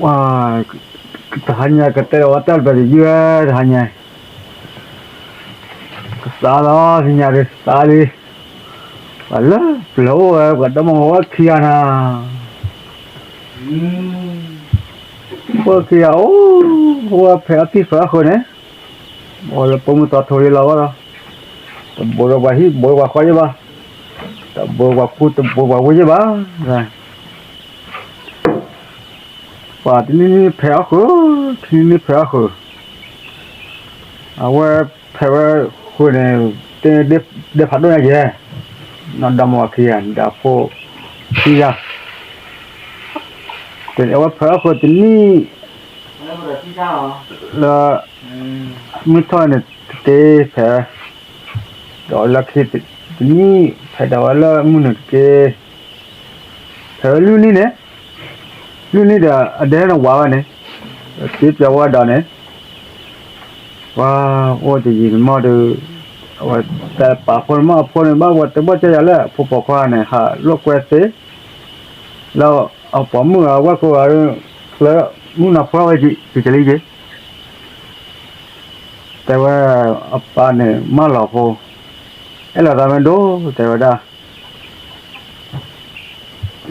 ဝါ, တဟါညါကတဲလီၤဝဲတၢ်တဖျၢၣ်တယုၢ် တဟါညါ, ကသးလီၤ သ့ၣ်ညါဒုးသးလံ, ပှၤလၢပျၢၤအိၣ်ဝဲ ပှၤဒီမါဝၤခံဂၤနၤ, ဝဲခံဂၤအိၣ်, ဝဲဖဲအဖံဖဲအဃၢၤန့ၣ်, အိၣ်လၢပိာ်မုၣ်သီထိလံလီၤဘၣ်ဒီး, တဘိးဒီးပှၤဟံၣ်ဘိးပှၤဃီယ့ၢ်ဘၣ်, တဘိးပှၤကူတဘိးပှၤဝ့ၢ်ယ့ၢ်ဘၣ် ပှၤတနံၣ်နံၣ်ဖဲးအီၣ်ဃုာ်, တနံၣ်နံၣ်ဖဲးအီၣ်ဃုာ်, အဝဲဖဲးဝဲဃုာ်န့ၣ်, တဲဒဲဖးဒိၣ်ညါယဲၢ်, နီၢ်ဒီမါဝၤခံဂၤ ဒီးအဖိခံဂၤ, အဝဲဖဲးအီၣ်ဃုာ်တနံၣ်, လၢ, မုၢ်ထီၣ်န့ၣ်တက့ၢ်ဖဲး, ဒီးလၢခံတနံၣ်ဖဲးဒီးဝဲလၢမုၢ်နုာ်တက့ၢ် ဖဲးဝဲလွံၢ်နံၣ်န့ၣ်, လွံၢ်နံၣ်ဒီးအဒဲန့ၣ်ဝၤဝဲန့ၣ်, က့ၤပၠးဝဲဒီးန့ၣ်, ပှၤအိၣ်တယံာ်တမီၢ်ဒီး, အဝဲတဲပာ်ဖိန့ၣ်မး အဖိန့ၣ်ဘၣ်ဝဲတဘၣ်ကၢ်ယၤလၢ အဖိပိာ်ခွါန့ၣ် ဟးလိာ်ကွဲသ့, လၢအပိာ်မုၣ်ဂၤဝဲၢ်ကိးဂၤဒီး, လၢမုၢ်နၤဖိဝဲကံၤကလံက့ၤ တဲဝဲ, အပၢ်န့ၣ်မၢလီၤဖိ, အဲၣ်လီၤသးမ့ၢ်ဒိၣ် တဲဝဲဒၣ်,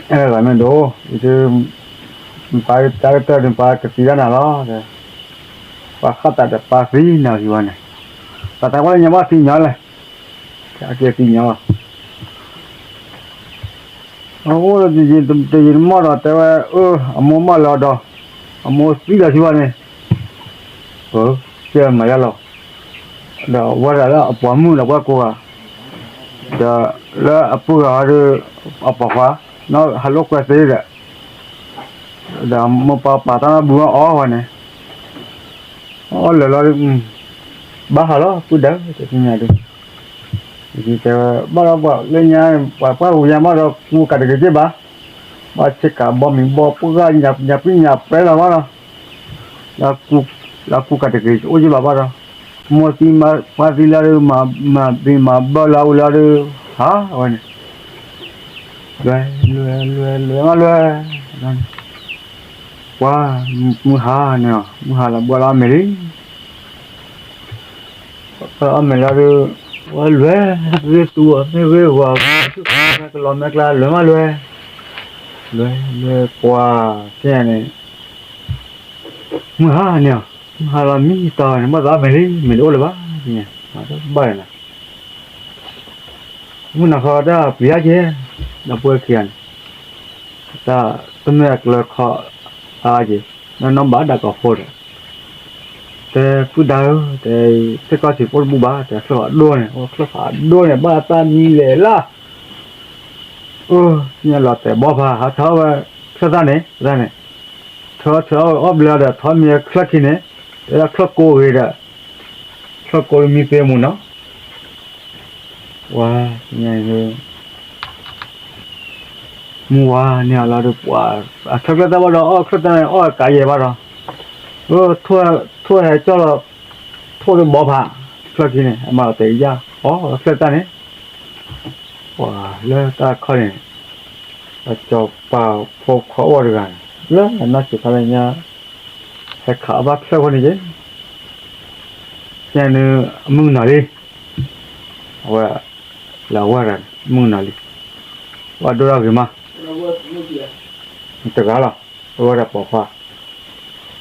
အဲၣ်လီၤသးမ့ၢ်ဒိၣ်, ယ, ပၢ်တၢ်ကတၢၢ်န့ၣ် ပၢ်ကသံဒၣ်နၤလီၤ, ပၢ်ဃၣ်သးဒီးပၢ်သံနၤဟံၤဝဲန့ၣ်, ပၢ်သးကွၢ်လၢညါဘၣ်သံညီလဲၣ်, အက့ၤသံညီလီၤ အအိၣ်တယံာ်တမီၢ်ဒီးတဲဝဲ, အမိၢ်မၢလီၤဒီး, အမိၢ်သံလီၤဆူဝဲန့ၣ်, ပၢ်, ကဲမၤယါလီၤ, ဒီးဝဲဒၣ်လၢအပိာ်မုၣ်ဒီးဝဲၢ်ကိးဂၤ, ဒီးလၢအပုၢ်ဂၤဒီး, အပိာ်ခွါ, ဟးလိာ်ကွဲသ့ဒီး, ဒီးမိၢ်ပၢ်ပာ်တၢ်နီတဘုအီၤဝဲန့ၣ်, အီၣ်လၢာ်လီၤဒီး, ဘၣ်ဟးလီၤ ပုၢ်ဒၢး တသ့ၣ်ညါဒီး, တဲဝဲ, ဘၣ်လီၤပှၤလၢညါ, ပှၤပှၢ်ဝံၤညါမးဒီးကူကၤတဂ့ၤက့ၤဘၣ်, ဘၣ်ဆ့ကၤဘီမုၢ်ဘီပှၢ်ဂၤညၣ်ညၣ်ပှံၢ်ညၣ်ပဲလီၤဘၣ်ဒီး, လၢကူကၤတဂ့ၤအိၣ်ယ့ၢ်ဘၣ်ဘၣ်ဒီး, မိၢ်သံပၢ်သံလီၤဒီး, မၤဘံၣ်မၤဘၢလီၤဝံၤလီၤဒီး, ဟးဝဲန့ၣ်, လွဲလွဲလွဲလွဲမးလွဲ, ပှၤ, မုၢ်ဟါန့ၣ်, မုၢ်ဟါလီၤဘှီလီၤအမဲာ်လံ အီၣ်မ့ၤလီၤဒီး, ဝဲလွဲ, ဂ့ၢ်သူအီၤမ့ၢ်ဂ့ၢ်ဂီၤ, ကလီၤမဲာ်ကျါလွဲမးလွဲ, လွဲလွဲပှၤ, ကဲန့ၣ်, မုၢ်ဟါန့ၣ်, မုၢ်ဟါလီၤမံတီၤန့ၣ် ဘၣ်သးအီၣ်မ့ၤလံ မ့ၢ်တအိၣ်လၢၤဘၣ်, ဘၣ်န့ၣ် မုၢ်နၤခီတၢ်ပျံၤအါက့ၤ, ဒီပုၢ်ဝဲၢ်ခံဂၤန့ၣ်, တၢ်တမ့ၢ်အကျၢၤခီအါက့ၤ, နီၢ်နီၢ်ဘၣ်ဒၣ်ကီၢ်ဖိဒီး, တဲပုၢ်ဒါဧၢ, တဲ, သ့ၣ်ကီၢ်ဆံးဖိတဘူၣ်ဘၣ်, တဲချၢၣ်ဖးဒိၣ်န့ၣ်, အိၣ်ချၢၣ်ဖးဒိၣ်န့ၣ် ဘၣ်တၢ်မံလဲၣ်လၢ်, အိၣ်, ညါလီၤတဲာ်ဘီဖး ဟးထီၣ်ဝဲ, ချၢၣ်သၣ်န့ၣ်, တၢ်န့ၣ်, ထီၣ်ထီၣ်အီၣ်ဘျၢဒီး ထီၣ်မံချၢၣ်ခံန့ၣ်, တဲဒၣ်ချၢၣ်ကိးဂ့ၤဒီး, ချၢၣ်ကိးလၢမံသ့မူနီၤ ဝါ, မုၢ်ဝါန့ၣ်အလီၤဒီးပှၤ, အချၢၣ်ချၢၣ်သၣ်ဘၣ်ဒီး အီၣ်ချၢၣ်သၣ်န့ၣ် အီၣ်ကးယဲၢ်ဘၣ်ဒီး, ထိၣ်ဟဲကၠီၣ်လီၤ, ထိၣ်ဒီးဘီဖး, ချၢၣ်ခံန့ၣ် အမၤလီၤတဲာ်ယါ, အီၣ်ချၢၣ်သၣ်န့ၣ်, ပှၤလၢတၢ်ခီန့ၣ်, အစီၤပၤဖိခွါအိၣ်တဂၤန့ၣ် လၢအနီၢ်ဆံးခါလၢညါ, ဟဲခးအဘၣ်ချၢၣ်ဖိန့ၣ်က့ၤ ခဲန့ၣ် အမုၢ်ကနီၤလံ, အဝဲ, လၢအဝဲတဂၤန့ၣ် မုၢ်ကနီၤလံ, ဝဲဒိၣ်ထီၣ်ဂ့ၤမး, တဂၤလီၤ, အဝဲဒၣ်ပိာ်ခွါ,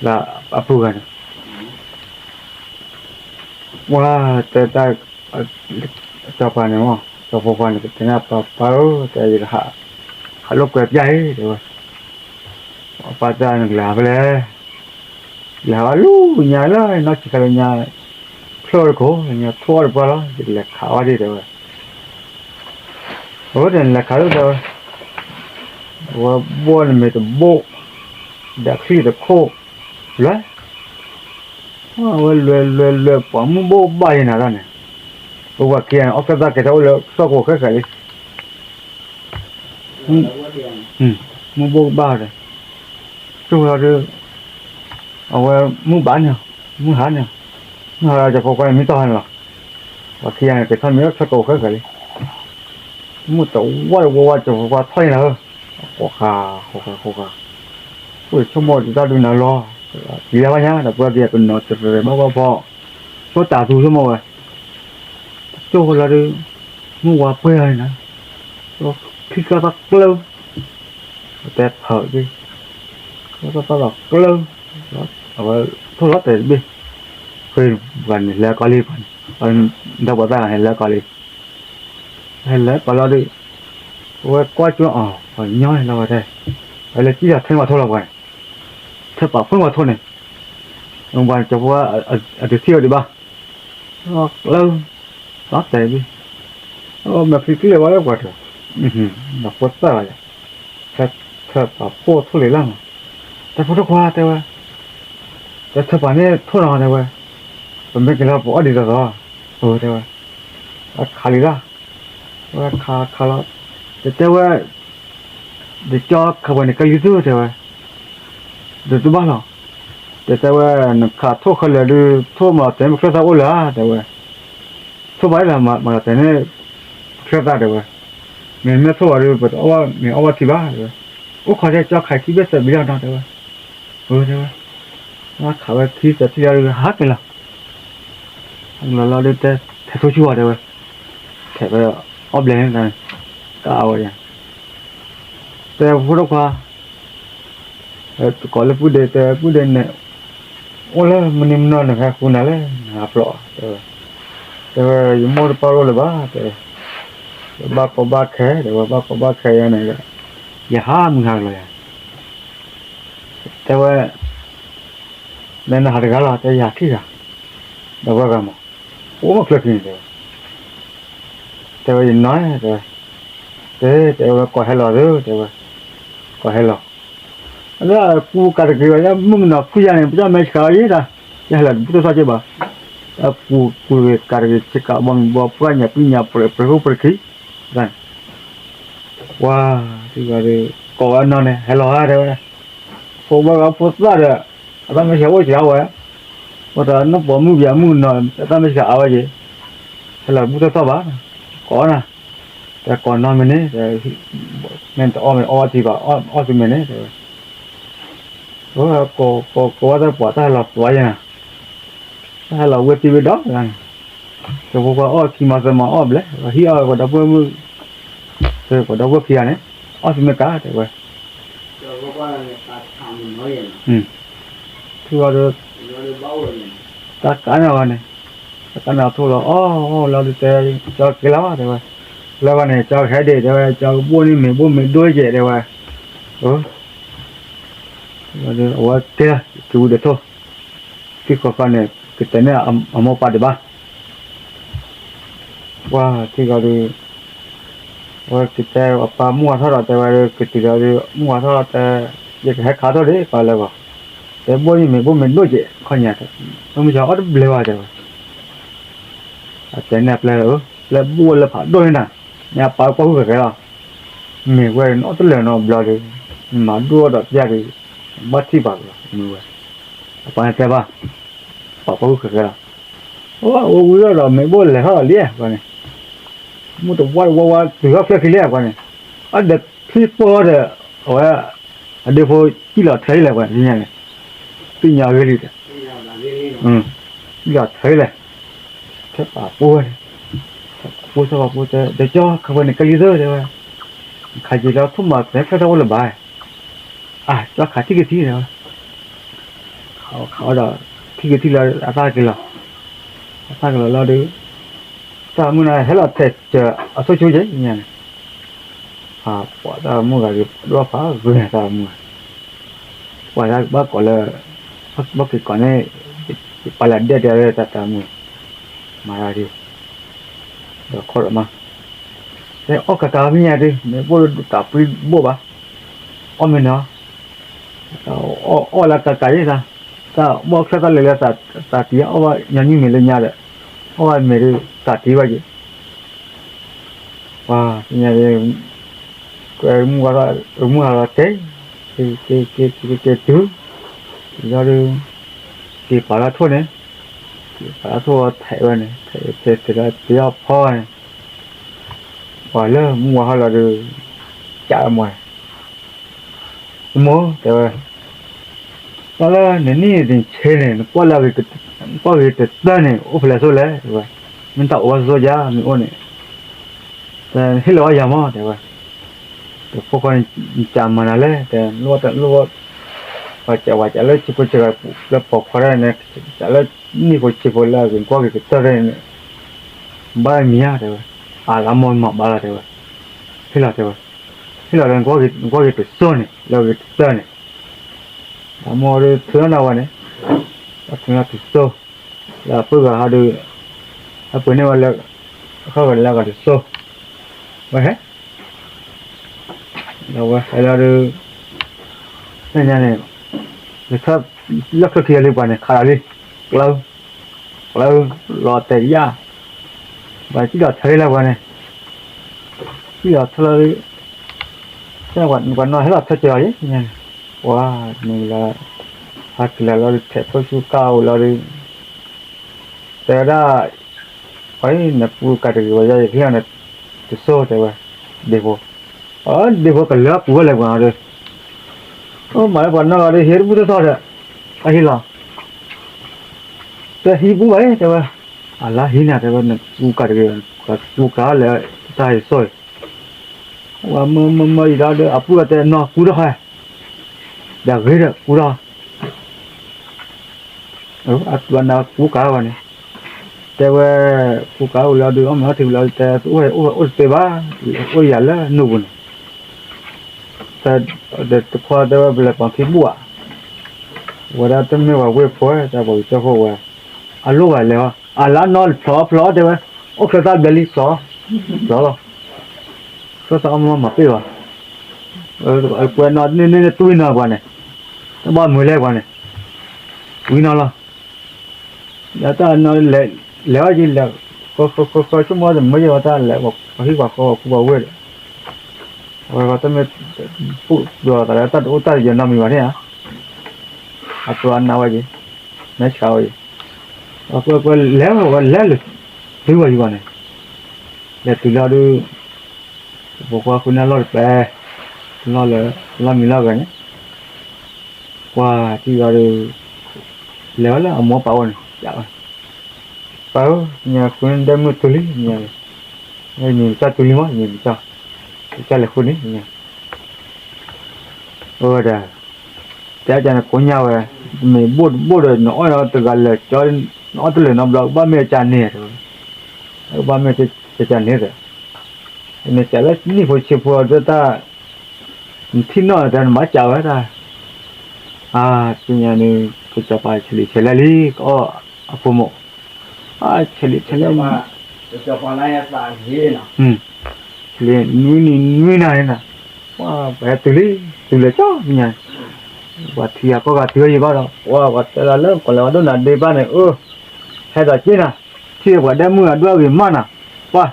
လၢအပုၢ်ဂၤန့ၣ်, ဝဲတဲတၢ်, စီၤပၤန့ၣ်မး စီၤဖိခွါန့ၣ် ကတဲန့ၢ်ပၢ်ပၢ်ဧၢ တဲယကဟး, ဟးလိာ်ကွဲပျၢ်အံၤ တဲဝဲ ပၢ်တဲနကလဲၤဟးဖဲလဲၣ်, လဲၤဟးဝဲလူၤညါလၢနီၢ်ဆံးခါလၢညါ, ချၢၣ်တခိၣ်လၢညါ ထိၣ်အီၣ်တပှၢ်လီၤ ယကလဲၤခးဝဲဒၣ်တဲဝဲ, အဝဲတဲနလဲၤခးလၢတဲဝဲ, အဝဲဘိၣ်နမ့ၢ်တဘိၣ်, ဒီးချံၣ်တခိၣ်, လဲၤ အဝဲလဲၤလဲၤလဲၤ ပှၤမုၢ်ဘိၣ်ဘၣ်ယဲနၤတၢ်န့ၣ်, ပဝဲခံဂၤန့ၣ် အီၣ်ချၢၣ်သၣ်ကဲထီၣ်အိၣ်လၢချၢၣ်ကိးဃဲဃဲလံ, မုၢ်ဘိၣ်ကဘၣ်ဒီး, ဆိၣ်လီၤဒီး, အဝဲမုၢ်ဘၣ်န့ၣ်, မုၢ်ဟါန့ၣ်, မုၢ်ဟါလၢစီၤဖိခွါန့ၣ်မ့ၢ်ထီၣ်ဟါန့ၣ်လီၤ, ပှၤခံဂၤန့ၣ် ကဲထီၣ်မ့ၢ်လၢချၢၣ်ကိးဃဲဃဲလံ, မုၢ်တဝါတဝါဝါ စီၤဖိခွါထီၣ်န့ၣ်လီၤဧၢ, ဃိးဃာ်, ဃိးဃာ်, ဃိးဃာ် အိၣ်ဆိကမိၣ်တၢ်ဒုးနၤလီၤ, ယၤဘၣ်ညါဒီးပှၤကညီကနီၤတရၢၤဘၣ်ဘၣ်ဖီ, ဆိတၢ်သူဆိကမိၣ်ဝဲ, တကၠိလီၤဒုး, မုၢ်ဝါပှဲၤလီၤန့ၣ်နၤ, ခံကသီကျၢ, တဲဖး, သီသီဒီးကျၢ, အဝဲထိၣ်လီၤတဲာ်တဘ့ၣ်, ဃ့ပှၤန့ၣ်လဲၤကီးလံပှၤန့ၣ်, ဒီးပှၤသၣ်ဂၤန့ၣ်လဲၤကီးလံ ဟဲလၢပှၤလီၤဒုး, အဝဲကွၢ်ကၠိအီၤ ပှၤညီန့ၣ်လီၤဝဲတဲ, အဝဲလဲၤကံၣ်ဒီးထဲပှၤထိၣ်လီၤပှၤန့ၣ်, ထဲပှၤဖိပှၤထိၣ်န့ၣ်, ပှၤကၠိဖိအတထံၣ်ဝဲဒံးဘၣ်, ကျၢ, လီၤတဲာ်ဘ့ၣ်, မဲာ်ချံကျၢၢ်ဝဲလၢပှၤတၢ်, ဒီးဖိသၣ်ဂၤယၤ, ထဲပှၤဖိထိၣ်လံလၢမး, တဲဖိထိၣ်ခွါတဲဝဲ, တဲထဲပှၤန့ၣ်ထိၣ်နီၤတဲဝဲ, ပမ့ၢ်က့ၤလီၤပအီၣ်ဒ်သိးသိး, တဲဝဲ, အခးလံလီၤ, ဝဲခးခးလီၤ, တဲတဲဝဲ, ယကၠီခးပှၤန့ၣ်ကလံၤသုတဲဝဲ, ဒီးတဘၣ်လီၤ, တဲတဲဝဲ, နခးထိၣ်ခဲလၢာ်ဒုး ထိၣ်မၤလီၤတဲာ်န့ၣ် ပချၢၣ်သၣ်အိၣ်လၢၤဧါတဲဝဲ, ထိၣ်ဘၣ်လၢမၤလီၤတဲာ်န့ၣ်, ပချၢၣ်သၣ်တဲဝဲ, မ့ၢ်မ့ၢ်ထိၣ်ဘၣ်ဒုး ပတအီၣ်ဘၣ်မ့ၢ်အီၣ်ဘၣ်ထံဘၣ်တဲဝဲ, အိၣ်ခိးထဲကၠီခးခံဘ့ၣ်သၢဘ့ၣ်လီၤနီၤတဲဝဲ, တဲဝဲ, ခးဝဲခံသၢထံၣ်လီၤဒုးဟးက့ၤလီၤ လီၤလီၤဒုးတဲ, ထဲးထိၣ်ဆူၣ်အီၤတဲဝဲ, ထဲးဝဲအီၣ်ဘျဲၣ်န့ၣ်, ကအဝဲယၤ, တဲဖိဒိၣ်ခွါ, တကိးလၢပုၢ်ဒ့တဲပုၢ်ဒ့န့ၣ်, အိၣ်လၢမနုၤမနီၤနဟဲဃုနၤလဲၣ် နဟးဖျိးတဲဝဲ, တဲဝဲယမိၢ်တပာ်လိၣ်လၢၤဘၣ်တဲ, ဘၣ်ကီဘၣ်ခဲတဲဝဲ ဘၣ်ကီဘၣ်ခဲယၤန့ၣ်, ယဟးမုၢ်ဟးကလီၤယၤ, တဲဝဲ, နဟးတဂၤလီၤ တဲယဟးခံဂၤ, ဒီးဝဲဂၤမး, အိၣ်မုၢ်ချၢခံန့ၣ်တဲဝဲ, တဲဝဲယနီၤတဲဝဲ, တဲတဲဝဲကိးဟဲလီၤသုတဲဝဲ, ကိးဟဲလီၤ, အလၢကူကးတဂ့ၤဝဲ မုၣ်ကနီၤဖုယၤန့ၣ် ပတၢ်မဲဆှးအီၤယံၤတၢ်, ယဟဲလီၤတဘူၣ်ထီၣ်ထီၣ်က့ဘၣ်, အကူကူကးတဂ့ၤ ဆ့ကၤဘီမုၢ်ဘီပှၢ်ညၣ်ပံညၣ်ပြဲးပြဲးဃိပြဲးခံ, ဝါ, ကိးဝဲနီၤန့ၣ် ဟဲလီၤဧါတဲဝဲ, ဖိဘၣ်ဂၤဖိသၣ်ဒီး, အတၢ်မဲဆှးအိၣ်စှၤဝဲ, အိၣ်တၢ်နီၢ်ပိာ်မုၣ်ပယၤမုၣ်ကနီၤ အတၢ်မဲဆှးအါဝဲက့ၤ, ဟဲလီၤတဘူၣ်ထီၣ်ထီၣ်ဘၣ်, ကိးနၤ, တဲကိးနီၤမ့ၢ်န့ၣ်, မ့ၢ်တအီၣ်မ့ၢ်အီၣ်ဘၣ်ထံဘၣ် အီၣ်သုမ့ၢ်န့ၣ်တဲဝဲ, ကိးကိးကိးဝဲတၢ်ပှၤတၢ်ဟဲလီၤသွါယဲနၤ, တၢ်ဟဲလီၤဝဲတံၢ်ဝဲဒီး, ကဖိခွါအီၣ်ခံမၤသၢမၤအီၣ်ဘျဲၣ် ဟံၣ်အီၣ်ပှၤဒီပုၢ်မုၣ်, ပှၤဒီပုၢ်ခံဂၤန့ၣ်, အီၣ်သုမ့ၢ်ကးတဲဝဲ, ထူဒီး, တၢ်ကးန့ၢ်အီၤန့ၣ်, တၢ်ကးန့ၢ်အီၤထိၣ်လီၤ အီၣ်လီၤဒုးတဲ, ကၠီက့ၤလီၤတဲဝဲ, လၢဂီၢ်န့ၣ် ကၠီကဟဲဒ့ၣ်တဲဝဲ ကၠီကဘိၣ်န့ၢ်မ့ၤဘိၣ်မ့ၤဒိၣ်ကဲးတဲဝဲ, အဝဲကဲလၢကဝံၤဒီးထိၣ်, ထံဃီဃီန့ၣ် ကတဲန့ၢ်အမိၢ်ပၢ်ဒံးဘၣ်, ပှၤထံဂီၤဒုး, အဝဲကတဲအပၢ်မုၢ်ဝါထီၣ်ဒီးတဲဝဲဒုး ကတုၤဒီးဒုး မုၢ်ဝါထီၣ်ဒီးတဲ, ယကဟဲခးထိၣ်ဒံးပှၤလၢဂီၢ်, တဲဘိၣ်န့ၢ်မ့ၤဘိၣ်မ့ၤဒိၣ်ကဲးခီညါ, မုၢ်ဆါအီၣ်တဘျဲးဘၣ်တဲဝဲ, အတဲန့ၢ်အပျဲၢ်, ပျဲၢ်ဘိၣ်လၢဖးဒိၣ်န့ၣ်နၤ, မ့ၢ်အပၢ်ကွၢ်ဟုၣ်ဃဲဃဲလီၤ, မ့ၢ်ဝဲနီတလၢာ်နီတဘျီဒုး, မၤဒိၣ်ဒီးပျဲၢ်ဒုး, ဘၣ်ထံၣ်ပာ်ကလီၤမုၢ်ဝဲ, အပၢ်န့ၣ်တဲဘၣ်, ပၢ်ကွၢ်ဟုၣ်ဃဲဃဲလီၤ, အိၣ်ဝံၤဒီးမ့ၢ်ဘိၣ်လဲၤထီၣ်လီၤလံပှၤန့ၣ်, မုၢ်တဝါတဝါဝါတုၤထီၣ်ဖျၢၣ်ခံလံပှၤန့ၣ်, အဒီးဖံးပိၢ်ဒီး, အဝဲ, အဒ့ဖိ, ကံၣ်လီၤထွဲလံပှၤန့ၣ်, သ့ၣ်ညါဂ့ၤလံဒီး, ကံၣ်လီၤထွဲလံ, ထဲပာ်ပိၢ်ဝဲန့ၣ်, ဖိသၣ်ပာ်ပိၢ်တဲ ဒီးကၠီခးပှၤန့ၣ်ကလံၤသၢတဲဝဲ, ခးက့ၤလီၤထိၣ်မၤသဲဖျၢၣ်ထီၣ်အိၣ်လၢၤဘၣ်, အၢ ကၠီခးထံၣ်ကထံၣ်တဲဝဲ, ခးခးအီၤဒီး, ထံၣ်ကထံၣ်လီၤအသၣ်က့ၤလီၤ, အသၣ်က့ၤလီၤလီၤဒီး, တၢ်မုၢ်နၤဟဲလီၤထဲးစၢၤအဆိဆိက့ၤ, ညါန့ၣ်, ပှၤတၢ်မုၢ်ဂၤဒုးဒိၣ်ဖးဂ့ၤတၢ်မုၢ်, ပှၤတၢ်ဘၣ်ကိးလၢ, ဘၣ်က့ၤကိးန့ၣ်, ပှၤလၢဒဲတဲလၢတၢ်တၢ်မုၢ်, မၤတၢ်ဒုး, ဒီးခီဒီးမး, တဲအီၣ်ကကးမ့ၢ်ညါဒုး မ့ၢ်ဘိၣ်တၢ်ပှံဘိၣ်ဘၣ်, အီၣ်မ့ၢ်နီၤ အီၣ်လၢကကးယဲၢ်တၢ်, တၢ်ဘီၣ်ချၢၣ်တၢ်လဲၤလၢသးတံၢ် အီၣ်ဘၣ်ညီနုၢ်မ့ၢ်လၢညါဒီး, အီၣ်ဘၣ်မ့ၢ်ဒုးသးတံၢ်ဘၣ်က့ၤ, ပှၤသ့ၣ်ညါဒုး, မုၢ်ဝါထီၣ်, မုၢ်ဟါလီၤတဲ, ကဲကဲကဲကဲတုၤ, လီၤဒုး, က့ၤပာ်လၢထိၣ်န့ၣ်, က့ၤပာ်လၢထိၣ်ထဲးဝဲန့ၣ် ထဲးထဲးထဲးဒီးတ့အီၣ်ဖီန့ၣ်, ပှၤလၢမုၢ်ဝါထီၣ်လီၤဒုး, ကးမီၤ ယမိၢ်တဲဝဲ, တၢ်လၢနနံၣ်နဆဲးန့ၣ် နကွၢ်လၢအဂ့ၤတသၢန့ၣ် အိၣ်ဖဲလဲၣ်ဆိလဲၣ် တဲဝဲ, မ့ၢ်တၢ်အိၣ်ဘၣ်ဆိယၤ မ့ၢ်အိၣ်န့ၣ် ဟ့ၣ်လီၤအီၣ်ယၤမး တဲဝဲ, တဖိခွါန့ၣ် နကးမၤနၤလဲၣ် တဲ လိၣ်တလိၣ် ပှၤကးဝဲကးလၢဆံဖိဆံဂၤလၢပိာ်ခွါန့ၣ် ကးလၢနံၣ်ဖိဆံးဖိလၢအဂ့ၤနကွၢ်ဂ့ၤကတၢၢ်န့ၣ် ဘၣ်မံၤဧါ တဲဝဲ, အလၢမိၢ်မၤဘၣ်လီၤ တဲဝဲ, ဟ့ၣ်လီၤ တဲဝဲ, ဟ့ၣ်လီၤလၢနကွၢ်ဂ့ၤတစိၢ်န့ၣ် လၢအဂ့ၤတသၢန့ၣ် ဒီးမိၢ်ဒီးထုးထီၣ်နၤဝဲန့ၣ်, ထုးထီၣ်တစိၢ်, လၢအပုၢ်ဂၤဟီဒီး, အပှ့ၤန့ၢ်ဝဲလၢ, အခီၣ်ဂၤလၢအဂၤတစိၢ်, ဝဲဟဲ, ဒီးဝဲဟဲလီၤဒီး, သ့ၣ်ညါန့ၣ်, လၢချၢခံဂၤလံပှၤန့ၣ် ခးလီၤလံ, ကျၢ, ကျၢ, လီၤတဲာ်ယၣ်, ပှၤစံၣ်လီၤထၢလၢပှၤန့ၣ်, စံၣ်လီၤထၢလီၤဒီး ပှၤနီၢ်ဟဲလီၤထၢက့ၤလီၤယဲၢ်န့ၣ်, ပှၤမုၢ်လၢ, ဟးက့ၤလီၤလီၤဒီး ထဲးဖိဆူကၢ်အိၣ်လီၤဒီး, တဲဝဲဒၣ်, ပှၤနပူကၤတဂ့ၤဝဲယဲၢ် ယကဟ့ၣ်လီၤနၤ, တစိၢ်တဲဝဲ, ဒ့ဖိ, အဒ့ဖိကလၢပူၤဝဲလဲၣ်ပှၤဒီး, မၤလၢပှၤနီၢ်ဂၤဒီး ဟ့ၣ်တဘူၣ်ထီၣ်ထီၣ်ဒီး, အဟ့ၣ်လီၤ တဲဟံးပူၤဘၣ်အံၤ တဲဝဲ, အလါဟံးန့ၣ် တဲဝဲ နပူကၤတဂ့ၤ, ပူကၤလဲၣ်, တၢ်ဟဲစိၣ်အံၤ, ဝဲမၢမၢမၢအံၤဒီး အပုၢ်အတဲနီၢ်ကူထီၣ်ဃဲ, ဒီးဂ့ၤဒီးကူထီၣ်, အနၢ်ကူကၤဝဲန့ၣ်, တဲဝဲ, ကူကၤအိၣ်လီၤဒီး အီၣ်မ့ၤအီထံဝံၤလီၤ တဲ, အိၣ်တသ့ဘၣ်, အိၣ်ယၤလၢနူၢ်ပူၤန့ၣ် တခွါတဲဝဲ ပလဲၤပိာ်ခံဘူၣ်ဧါ, ဝဲဒၣ်တမ့ၢ်ပှၤဝ့ၢ်ဖိ တၢ်ပှၤကစၢၢ်ခိၣ်ဝဲ, အလိၣ်ဘၣ်လဲၤဟီ, အလါနီၢ်ဖျီဖျီတဲဝဲ, အိၣ်ချၢသၣ်ဘျဲလံဖျီ, ဖျီလီၤ, ချၢသၣ်အီၣ်မ့ၤမၤပ့ၢ်ဘၣ်, ကွဲးနီၢ်န့ၣ်န့ၣ်တွံၢ်နီၢ်ပှၤန့ၣ်, တဘၣ်မုာ်လဲၣ်ပှၤန့ၣ်, ဝံၤနီၢ်လီၤ ဒီးတၢ်နီၢ်လဲၤ, လဲၤဝဲက့ၤလဲၤ, ဃီဃီဃီဃီဆိကမိၣ်တမ့ၢ်ယဲၢ်ဝဲတၢ်လဲၤ, ပှၤဟံၣ်ပှၤဃီပှၤကူပှၤဝ့ၢ်ဒီး, အဝဲတမ့ၢ်, ပူၣ်ဒီးသးလၢတၢ်တအိၣ်တၢ်တယၢၤနီတမံၤဘၣ်န့ၣ်ဧါ, အကျိအနါဝဲက့ၤ, မဲဆှးဝဲက့ၤ, အကွဲကွဲလဲၤဝဲလဲၤလၢ, တုၤဝဲယံၤဘၣ်န့ၣ်, လဲၤတုၤလီၤဒုး, ပဖိခွါဃုန့ၢ်လီၢ်တပျဲ, လီၢ်လၢ, လီၢ်မံလီၢ်ဂဲၤန့ၣ် ပှၤထံဂၤဒီး, လဲၤဝဲလၢအမိၢ်ပၢ်အိၣ်န့ၣ်, ပၢ်ဧၢ, ညါဃုန့ၢ်ဒဲမုၢ်တုၤလံ, မံၤကစၢ်တုၤလံမး, မံၤကစၢ်, ကစၢ်လဲၤဃုန့ၣ်, အဝဲဒၣ်, တဲကန့ၣ်ကိးညါဝဲ, မ့ၢ်ဘိၣ်တဘိၣ်ဒီး နအီၣ်တဂၤလၢာ်ကၠီ, နအီၣ်တလၢာ်နီတဘျီ ကဘၣ်မ့ၢ်ကန့ၣ်, ကဘၣ်မ့ၢ်ကန့ၣ်ဒီး, နကးလၢနံၣ်ဖိဆံးဖိဒီးတၢ် နထံၣ်နီၣ်တဲနဘၣ်ကးဝဲဒၣ်, အါ, သ့ၣ်ညါန့ၣ် ကစီၤပၤဆဲးလံဆဲးလဲၣ်လံ ကအီၣ်အဖိမုၣ်, အါ, ဆဲးလံဆဲးလဲၣ်, နွံနံၤနွံနၤန့ၣ်, ပှၤဟဲတုၤလံ, တုၤလၢကၠီသ့ၣ်ညါ, ပှၤထံဂၤကီၢ်ဂၤတုၤဝဲယံၤဘၣ်ဒီး ပှၤတဲလီၤလၢ ကီၤလၤဝါဒိၣ်နၤဒ့ဘၣ်န့ၣ် အၢ, ဟဲဒီးက့ၤနၤ, ထံၣ်ပှၤဒဲမုၢ်အဒိၣ်အဂ့ၤမးနၤ, ပှၤ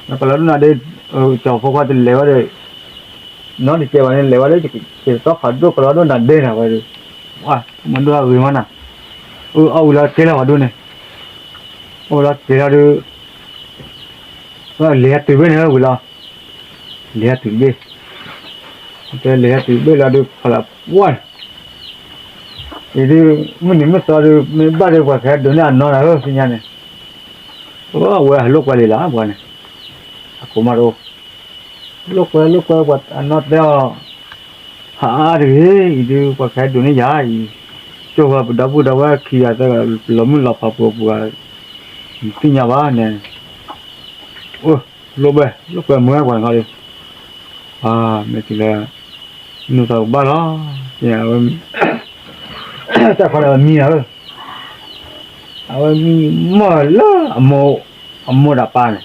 ကီၤလၤဝါဒိၣ်နၤဒ့, ကၠီဖိခွါတလဲၤဝဲဒီး, နီတကဲဘၣ်န့ၣ် လဲၤဝဲလၢ ကသီခးဒိၣ်ကီၤလၤဝါဒိၣ်နၤဒ့နၤဝဲဒီး, ပှၤမ့ၢ်ဒိၣ်အဂ့ၤမးနၤ, အၢ အီၣ်ဝံၤလီၤကဲလီၤဝဲဒိၣ်န့ၣ်, အီၣ်ဝံၤလီၤကဲလီၤဒီး, လဲၤဟဲတုၤဘ့ၣ်န့ၣ်ဝံၤလီၤ, လဲၤဟဲတုၤဘ့ၣ်, တဲလဲၤဟဲတုၤဘ့ၣ်လီၤဒီး ဖီလာ်ပှၢ် အံၤဒုး မုၢ်နံၤမုၢ်သီဒီး မ့ၢ်ဘၣ်ဒီးပှၤကဟဲဒိးန့ၢ်အနီၢ်နၤဧၢ သ့ၣ်ညါန့ၣ်, အဝဲဟးလိာ်ကွဲလံလၢပှၤန့ၣ်, အကိးမးတအိၣ်, လိာ်ကွဲလိာ်ကွဲပှၤအနီၢ်တဲအီၤ, ဟးအါတဂ့ၤ အံၤဒုး ပှၤကဟဲဒိးန့ၢ်ယၤအံၤ, ကၠိၢ်ဝဲပဒီပုၢ်ဒီဝဲၢ်ခံဂၤသၢဂၤ လီၤမုၢ်လီၤဖးပှၤပှၤ, နသ့ၣ်ညါဘၣ်န့ၣ်, အိၣ် လိာ်ဘဲ လိာ်ကွဲမုာ်ဝဲပှၤန့ၣ်ခီဒီး, မ့ၢ်တုၤလၢ နုာ်သးကဘၣ်လီၤ, ဝဲ, တၢ်ခီန့ၣ်ဝဲမံနၤဧၢ, အဝဲမံမီၢ်လၢ အမိၢ်ဒၣ်ပၢ်န့ၣ်,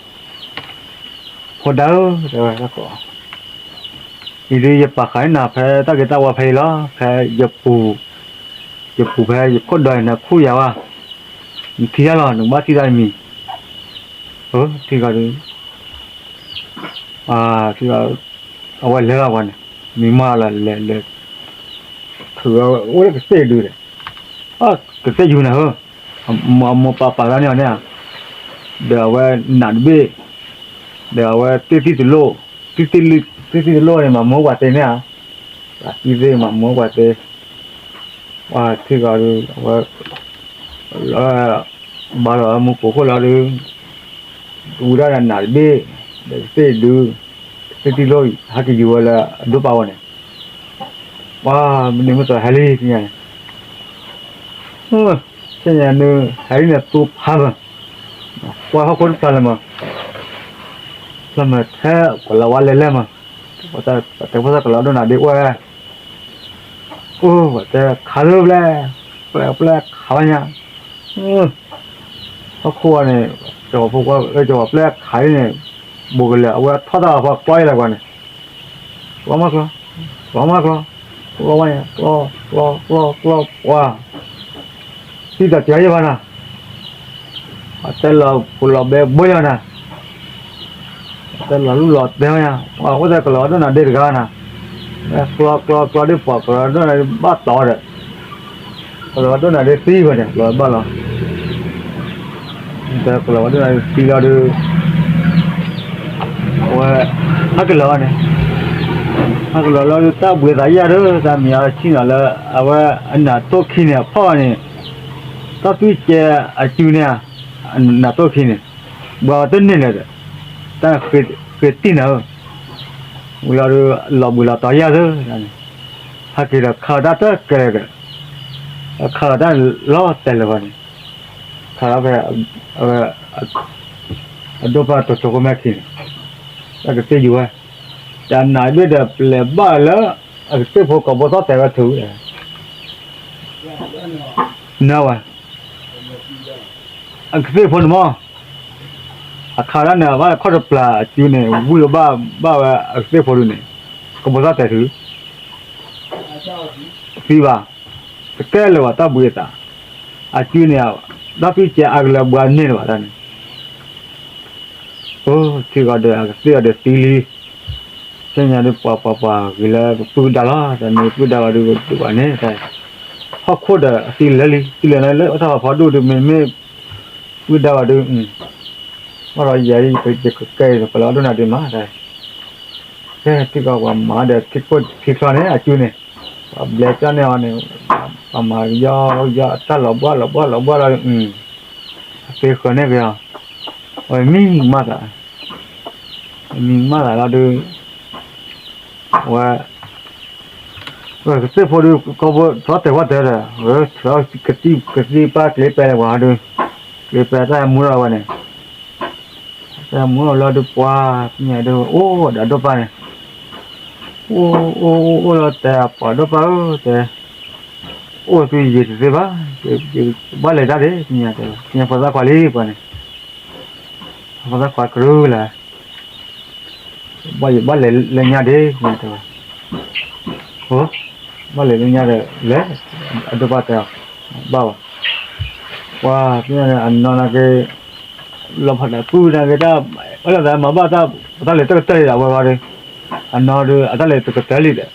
ဖိဒါဧၢ, တဲဝဲ, အံၤဒုးယပာ်ဃာ်န့ၢ်နၤဖဲတၢ်ဂ့ၤတၢ်ဝါဖဲအံၤလီၤ, ဖဲယပူၤ, ယပူၤဖဲယခိၣ်ဒီးနၤခူၣ်ယၤဝဲ, နထံၣ်တၢ်လီၤ နကဘၣ်ထံၣ်တၢ်တမံၤ, ထံၣ်ဂီၤဒုး အဝဲလဲၤလီၤပှၤန့ၣ်, မံမီၢ်လီၤလဲၤလဲၤ, ထုးဝဲအိၣ်လၢကသ့ၣ်ဒုးဒီး, ကသ့ၣ်ယူၤနၤဧၢ, အမိၢ်ပၢ်ပာ်လီၤန့ၢ်အီၤန့ၣ်ဧါ, ဒီးအဝဲနးတဘ့ၣ်, ဒီးအဝဲသ့ၣ်သံၣ်တလိၣ်, သ့ၣ်သံၣ်တလိၣ်န့ၣ် မၤမူပှၤသ့န့ၣ်ဧါ, သံၣ်သ့ၣ်မၤမူပှၤသ့, ပှၤထံၣ်ဂီၤဒီး အဝဲ လၢ ဘၣ်လီၤမူကိးခိၣ်လီၤဒီး ဝံၤဒၣ်ဒီးနးတဘ့ၣ် ဒီးကသ့ၣ်ဒုး ကသ့ၣ်တံၢ်လိၣ်အံၤ ဟဲက့ၤယူၤဝဲလၢအဒိၣ်ပာ်ဝဲန့ၣ် ပှၤမနုၤမ့ၢ်သိးဟဲလံသ့ၣ်ညါန့ၣ် သ့ၣ်ညါန့ၣ် ဟဲလံန့ၣ်သူဖးမး ကွၢ်ဟီၣ်ခိၣ်တဖျါလၢမး ဖျါမးထဲကလီၤဝါလဲၤလဲၣ်မး ပှၤတဲဖိသၣ်ကလီၤဒိၣ်နၤဒ့အိၣ်ဝဲ အိၣ် ပှၤတဲခးလၢပျဲၢ် ပျဲၢ်ပျဲၢ်ခးဝဲညါ ဟီၣ်ခိၣ်ဝဲန့ၣ် ကၠီၤဖိကွၢ် ကၠီၤပျဲၢ်ခးလံန့ၣ် ဘူးကလၢာ် အဝဲထီၣ်တၢ်လီၤဖီကွၢ်အံၤလၢပှၤန့ၣ် ကျီမးကျီ ကျီမးကျီ ကျီဝဲညါ ကျီ ကျီ ကျီ ကျီ ပှၤ သံတၢ်ကၢယဲၢ်ဘၣ်နၤ အတဲလီၤဖိလီၤဘဲဘိယၤနၤ တဲလီၤလူလီၤတဲဝဲညါ အိၣ်တဲကလီၤဒိၣ်နၤဒ့တဂၤနၤ ကျီကျီကျီဒ့ပှၤကလီၤဒိၣ်နၤဒ့ဘၣ်တီၤဒီး ကလီၤဒိၣ်နၤဒ့သံဝဲန့ၣ် ကလီၤဘၣ်လီၤ တဲကလီၤဒိၣ်နၤဒ့သံလီၤဒီး အဝဲ ဟဲကလီၤဝဲန့ၣ် ဟဲကလီၤလီၤဒီးတၢ်ဘှံးသးယဲၢ်ဒီး တၢ်မံၤအဆံၣ်နီၤလၢ အဝဲအနၢ်တိၢ်ခံန့ၣ် အဖီၣ်န့ၣ် တၢ်သွံၣ်ကဲအစုန့ၣ် နၢ်တိၢ်ခံန့ၣ် ဘှါဝဲတန့ၢ်လၢၤဒီး တၢ်ဃ့တံၢ်နၤဧၢ ဝံၤလီၤဒီး လီၤဘှံးလီၤတီၤယဲၢ်သၢ ဟဲက့ၤဒီးခးလီၤတၢ်တကဲလၢၤဒီး ခးလီၤတၢ်လီၤတဲာ်လၢၤဘၣ်န့ၣ် ခးလီၤဖဲ အဒိၣ်ပၢ်တိၤဆိကိမဲာ်ခံန့ၣ် တၢ်ကသ့ၣ်ယူၤဝဲ တၢ်နးဘ့ၣ်ဒီးပလဲၤဘၣ်လၢ အကသ့ၣ်ဖိကိးဘိသီၣ်တဲာ်ဝဲထုး နၢဝဲ အကသ့ၣ်ဖိန့ၣ်မး အခါဒၣ်န့ၣ် ဘၣ်ခီၣ်တပျၢ်အစုန့ၣ် ဝံၣ်လီၤဘၣ်ဘၣ်ဝဲအကသ့ၣ်ဖိဒုန့ၣ် ကဘီသီၣ်တဲာ်ထုး သံဘၣ် တကဲလၢၤဘၣ်တၢ်ဘှံးအသး အစုန့ၣ် တၢ်သွံၣ်ကဲအကလၢၤဘှါန့ၢ်လၢၤဘၣ်တၢ်န့ၣ် အိ ထံဂီၤဒီးအကသ့ၣ်အီၤဒီးသံလံ သ့ၣ်ညါဒုးပှၤပှၤပှၤဂ့ၤလၢကပုၢ်ကဒါလီၤ တၢ်မ့ၢ်ပုၢ်ကဒါဘၣ်ဒုးကဒိးဘၣ်န့ၣ် ဟီၣ်ခိၣ်ဒီးအသံလၢလံ သံလၢလၢတၢ်ဖးဖီဒိၣ်ဒုး မ့မ့ၢ် ပုၢ်ကဒါဘၣ်ဒုး ဘၣ်ဒီးယဲၢ်ယကကဲအံၤ ကလီၤဒိၣ်နၤဒ့မး တၢ် ကဲထံဂီၤပှၤမၤဒီးထံခိၣ်ထံချီန့ၣ် အစုန့ၣ် ပှၤဘျဲကၠီန့ၢ်အီၤန့ၣ် ပှၤမၤယီယီအတၢ်လီၤဘှါလီၤဘှါလီၤဘှါလီၤ အသ့ဃၢၤန့ၢ်က့ၤအီၤ အဝဲမံမးသး မံမးသးလီၤဒုး အဝဲ ကသ့ၣ်ဖိဒုး ကီၢ်ဖိထီၣ်တဲာ်ဝဲတဲာ်ဒီး ကသံၣ်ကသံၣ်ပၢ်ကျ့ပဲလၢပှၤဒုး ကျ့ပဲတၢ်မူထီၣ်ဝဲန့ၣ် တၢ်မူထီၣ်လီၤဒုးပှၤ သ့ၣ်ညါဒုး အိၣ်ဒီးအဒိၣ်ပၢ်န့ၣ် အိၣ်အိၣ်အိၣ်အိၣ်လီၤတဲာ်ပှၤဒိၣ်ပၢ်ဧၢ တဲ အိၣ်သုယံာ်တသ့ဘၣ် ဘၣ်လဲၤတၢ်ဒ့ သ့ၣ်ညါတဲဝဲ သ့ၣ်ညါဖိသၣ်ခွါလံပှၤန့ၣ် ဖိသၣ်ခွါကရူၢ်လၢ ဘၣ်ယဘၣ်လဲၤလၢညါဒ့ သ့ၣ်ညါတဲဝဲ အိ ဘၣ်လဲၤလၢညါဒီးလဲၤ အဒိၣ်ပၢ်တဲအီၤ ဘၣ်ဘၣ် ပှၤသ့ၣ်ညါန့ၣ် အနီၢ်နာ်က့ၤ လီၤဖးဒၣ်ကုၢ်နာ်က့ၤတၢ် အလီၤသးမၤဘၣ်တၢ် ပတၢ်လဲၤတကတၢၢ်လံဒီးအဝဲဂီၢ်ဒီး အနီၢ်ဒီး အတၢ်လဲၤတကတၢၢ်လံဒီး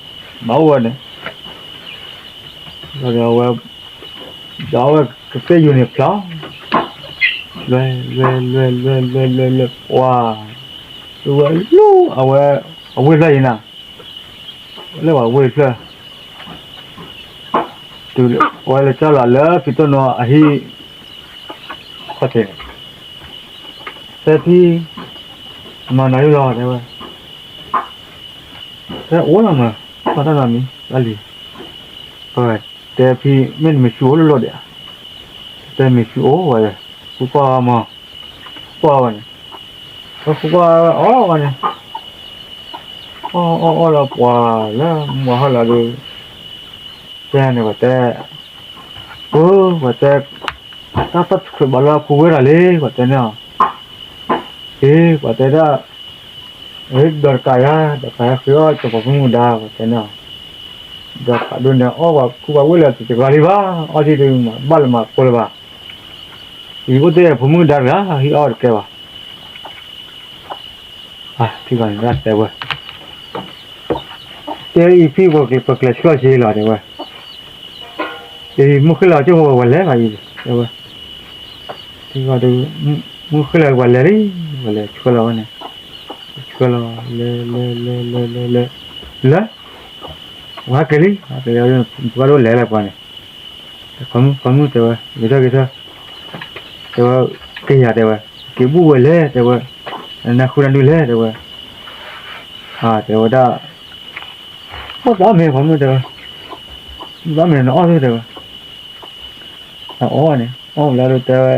မၤအိၣ်ဝဲန့ၣ် ဒီးအဝဲ ဒီးအဝဲကသ့ၣ်ယူၤန့ၣ်ဖျီ လွဲလွဲလွဲလွဲလွဲလွဲလွဲ ပှၤ ဝဲလူ အဝဲ အဝ့ၢ်ဖျၢၣ်အံၤနၤ လၢပှၤဝ့ၢ်ဖျၢၣ် တုၤဝဲလၢကၠီလီၤလၢဖံတိၢ်နိအဟံၣ် ခီၣ်ထံးန့ၣ် တဲဖံ မၤနၤယုၢ်လီၤ တဲဝဲ တဲအိၣ်လီၤမး ဘၣ်တၢ်နီတမံၤ ဘၣ်လံ တဲဖံ မ့ၢ်နမ့ၢ်ဆူၣ်အိၣ်လိၤလိၤဒံးဧါ တဲမ့ၢ်ဆူၣ်အိၣ်ဝဲ ဃုကွၢ်မး ဃုကွၢ်ဝဲန့ၣ် ဃုကွၢ်အီၤဝဲန့ၣ် အီၣ်အီၣ်အီၣ်လီၤပှၤလၢမုၢ်ဟါလီၤဒီး တဲန့ၣ်ပှၤတဲ အိ ပှၤတဲ တၢ်သီၣ်တချုးဘၣ်လၢအဖိဝဲဒၣ်လံ ပှၤတဲန့ၣ်အီၤ အ့ ပှၤတဲဒၣ် အ့ ဒီးတကးယၤ ဒီးကးယၤဃ့အီၣ်ကပှၤဖိမုၣ်ဒါ ပှၤတဲန့ၣ်အီၤ ဒီးကးဒိၣ်န့ၣ် အီၣ်ပှၤခူပှၤဝ့ၢ်လၢတကၤလံဘၣ် အီၣ်ထံဒုးမး ဘၣ်လၢမၤကိးလၢၤဘၣ် ယအိၣ်တဲဖိမုၣ်ဒါတဂၤ ဟံးအီၣ်တကဲဘၣ် ထံဂီၤန့ၣ်ဒၣ်တဲဝဲ တဲအံၤဖံပကလဲၤဆှၢဆ့လီၤတဲဝဲ အံၤမုၢ်ဃ့လီၤကၠိဝဲလဲၤဘၣ်အံၤ တဲဝဲ ထံဂီၤဒီး မုၢ်ဃ့လီၤပှၤလဲၤလံ ပှၤလဲၤဆှၢလီၤဝဲန့ၣ် ဆှၢလီၤ လဲၤလဲၤလဲၤလဲၤလဲၤလဲၤ လဲၤ ပှၤဟဲက့ၤလံ ဟဲက့ၤလီၤ ပှၤဒိၣ်လဲၤလၢပှၤန့ၣ် ခိးမုၣ်တဲဝဲ ဂ့ၤထီၣ်ဂ့ၤထီၣ်, တဲဝဲ, က့ၤယၤတဲဝဲ, က့ၤဘူၣ်ဝဲလဲၣ်တဲဝဲ, နဃုနဒုလဲၣ်တဲဝဲ, တဲဝဲဒၣ်, အိၣ်သးမ့ၢ်ခိးမုၣ်တဲဝဲ, အိၣ်သးမ့ၢ်နအီၣ်သ့တဲဝဲ, အအီၣ်န့ၣ် အီၣ်ဝဲလၢတဲဝဲ,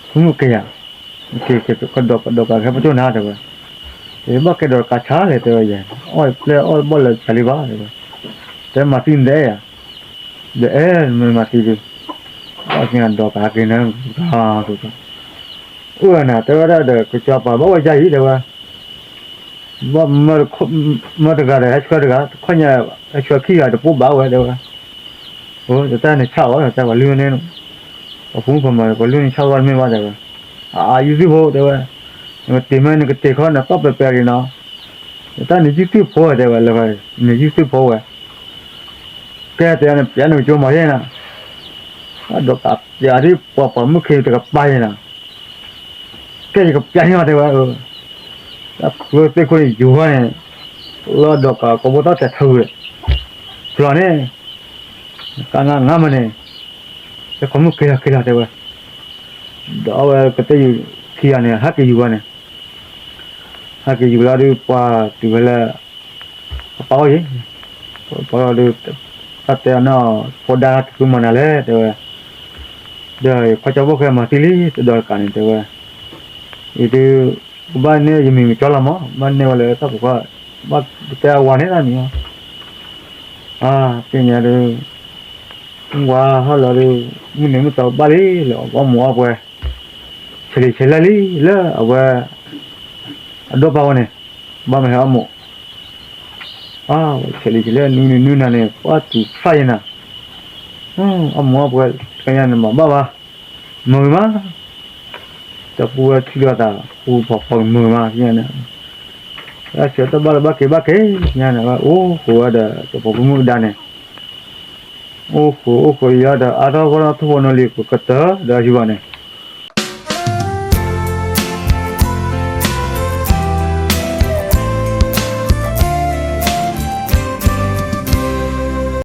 ခိးမုၣ်က့ၤယၤ, က့ၤကဒီးကဒီးကးခဲပကၠိၣ်နၤတဲဝဲ, တဘၣ်ကဲဒီးကးဆါလဲၣ်တဲဝဲယဲ, အီၣ်ပျဲၢ်အီၣ်ဘီၣ်လၢဆါလံဘၣ်တဲဝဲ, တဲမၤသံနတအဲၣ်ယၤ, ဒီးအဲၣ်မၤသံဒုး, အီၣ်က့ၤဒီးကးက့ၤနၤ, အိၣ်နၤတဲဝဲဒၣ်ဒီး ကစီၤပၤဘၣ်ဝဲယါအံၤတဲဝဲ, ဘၣ်မၢတဂၤဒီး ဟဲဆှၢတဂၤ တခီညါ, ဟဲဆှၢခံဂၤတပိၢ်ဘၣ်ဝဲတဲဝဲ, အိ တၢ်န့ၣ်ဆၣ်အီၤ တၢ်ပှၤလုၢ်န့ၣ်, ပှၤဖိမုၣ်ဖိမး ပှၤလုၢ်န့ၣ်ဆၣ်ဂီၢ်တမ့ၢ်ဘၣ်တဲဝဲ, အယုၢ်သ့ၣ်ဖိတဲဝဲ, နကတ့ၢ်မ့ၢ်နကတ့ၢ်ခီနပၢ်ပဲၤပဲၤက့ၤနီၤ, တၢ်နယုၢ်သ့ၣ်ဖိတဲဝဲလၢ, နယုၢ်သ့ၣ်ဖိဝဲ, ကဲတဲနပျဲနကကၠိမၤယဲၢ်နၤ, ဒီးကးပျးဒ်ပှၤပှၤမုၣ်ခံတကပၤယဲၢ်နၤ ကဲယကပျးန့ၢ်အီၤတဲဝဲ, တၢ်ဖုသ့ၣ်ခိၣ်န့ၣ်ယူၤဃီန့ၣ်, လီၤဒီးကးကိးဘိသီၣ်တဲာ်ထၢဝဲ, ဖျီၣ်န့ၣ်, ကးငါငါမးန့ၣ်, တဲခိးမုၣ်က့ၤလီၤက့ၤလီၤတဲဝဲ, ဒီးအဝဲကသ့ၣ်ယူၤခံဂၤန့ၣ် ဟဲက့ၤယူၤဝဲန့ၣ်, ဟဲက့ၤယူၤလီၤဒုးပှၤတုၤဝဲလၢ အပၢ်အိၣ်ယံၤ, ပှၤလီၤဒုး, တၢ်တဲအနီၢ်, ဖိဒါတဃုမၤနၤလဲၣ်တဲဝဲ, ဒီးယခွါကၠီဘိၣ်ဃဲမၤသံလံ တဒီးတကးန့ၣ်တဲဝဲ, ယဒုး, ကဘၣ်န့ၢ်ယမံၤမကၠီလီၤမး ဘၣ်န့ၢ်ဝဲလၢတၢ်ဖိခွါ, ဘၣ်တဲအဝၤန့ၣ်တၢ်မံၤ, သ့ၣ်ညါဒုး, ဝၤဟီၣ်လီၤဒုး, မုၢ်နံၤမုၢ်သီကဘၣ်လံလၢအီၣ်မူးအီၣ်ပှဲၤ, ဆဲးလံဆဲးလဲၢ်လံလၢအဝဲ, အဒိၣ်ပၢ်ဝဲန့ၣ်, ဘၣ်မၤဟဲအီၣ်မူး, ဆဲးလံဆဲးလဲၢ်နွံနံၤနွံနၤန့ၣ် ပှၢ်တုၤဖးယဲၢ်နၤ, အီၣ်မူးအီၣ်ပှဲၤ, တခါညါန့ၣ်မၤဘၣ်ဘၣ်, မုာ်ဂ့ၤမး, တၢ်ပူဝဲထံၣ်လိာ်သး, ပူဖီဖီမုာ်ဂ့ၤမး, တၢ်ဆၢတၢ်ဘၣ်လၢဘၣ်က့ၤဘၣ်က့ၤညါန့ၣ် ဝဲအိၣ်ဃိးဝဲဒီး တဖိမုၣ်ကဒါန့ၣ်, အိၣ်ဃိးအိၣ်ဃိးယၤဒီး အါထီၣ်ဂီၢ်ထီၣ်ထူၣ်ဖိနီၢ်လံၤ ကကတၢၢ်ဒီးအဟံၣ်ဘၣ်န့ၣ်,